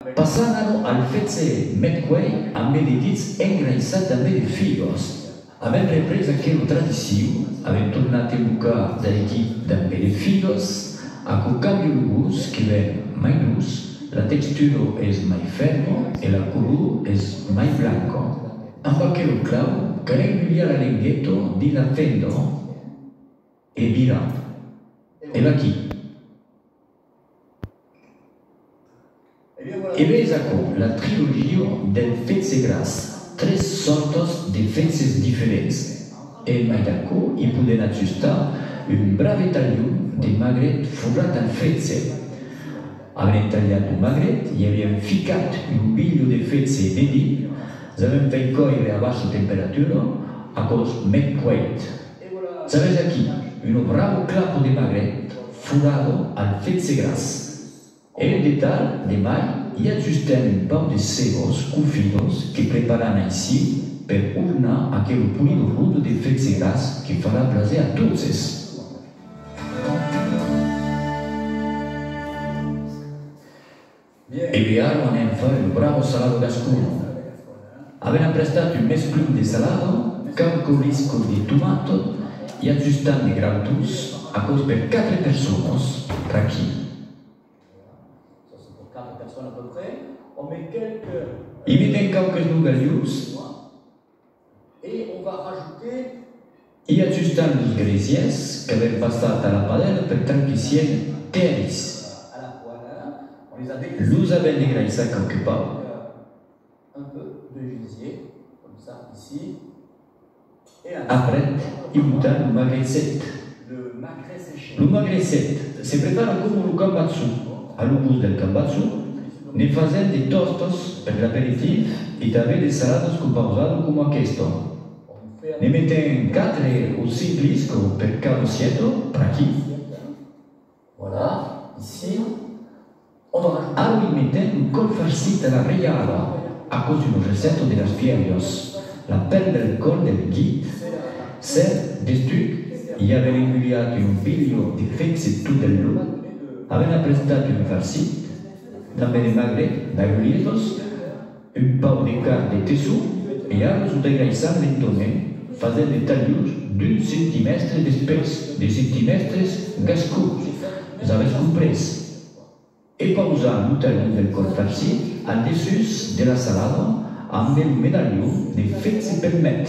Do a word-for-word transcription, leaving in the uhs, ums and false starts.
Passam ara al fetge mèt cuèit, ambe de guits engraissats dambe de figas. Avèm représ aquela tradicion, avèm tornat embocar d'aiquí dambe de figas, aquò cambia lo gust, que ven mai doç, la textura es mai fèrma e la color es mai blanca. Amb aquela clau, cal engulhar la lengueta dins la fenda e virar. E vaquí. E ves aquò, la trilogia del fetge gras, tres sòrtas de fetges diferents. E en mai d'aquò, i podèm ajustar un brave talhon de magret forrat al fetge. Avèm talhat lo magret, i avèm ficat un bilhon de fetge dedins, l'avèm fait còire a bassa temperatura, aquò's mèt cuèit. Sabes aquí, una brava clapa de magret forrada al fetge gras. E un detalh de mai, i ajustèm un pauc de cebas cofidas que preparam aicí per ornar aquela polida ronda de fetge gras que farà plaser a totes. E ben ara anem far una brava salada gascona. Avèm aprestat un mesclum de salada, quauqua lisca de tomata, i ajustam de grautons, aquò's per quatre personas, pr'aquí. I metèm quauques nogalhons. I ajustam los gresièrs qu'avèm passat a la padèla per tal que sián tèbis. Los avèm degraissats quauque pauc. Aprèp, i botam lo magret sec. Lo magret sec se prepara coma lo cambajon. A lo gust del cambajon, ne fasèm de tòstas per l'aperitiu e tanben de saladas compausadas coma aquesta. Ne metèm quatre o cinc liscas per cada sièta, pr'aquí. Ara i metèm lo còl farcit a la reiala, aquò's una recèpta de las vièlhas. La pèl del còl del guit, cèrb, d'estuc, i avèm engulhat una bilha de fetge tot del long, avèm aprestat un farcit, tanben de magret, d'agulhetas, un pauc de carn de tesson, e ara zo degraissam lentament, fasent de talhons d'un centimèstre d'espés, de centimèstres gascons, z'avètz comprés. E pausam lo talhon del còl farcit al dessús de la salada ambe lo medalhon de fetge pel mèt.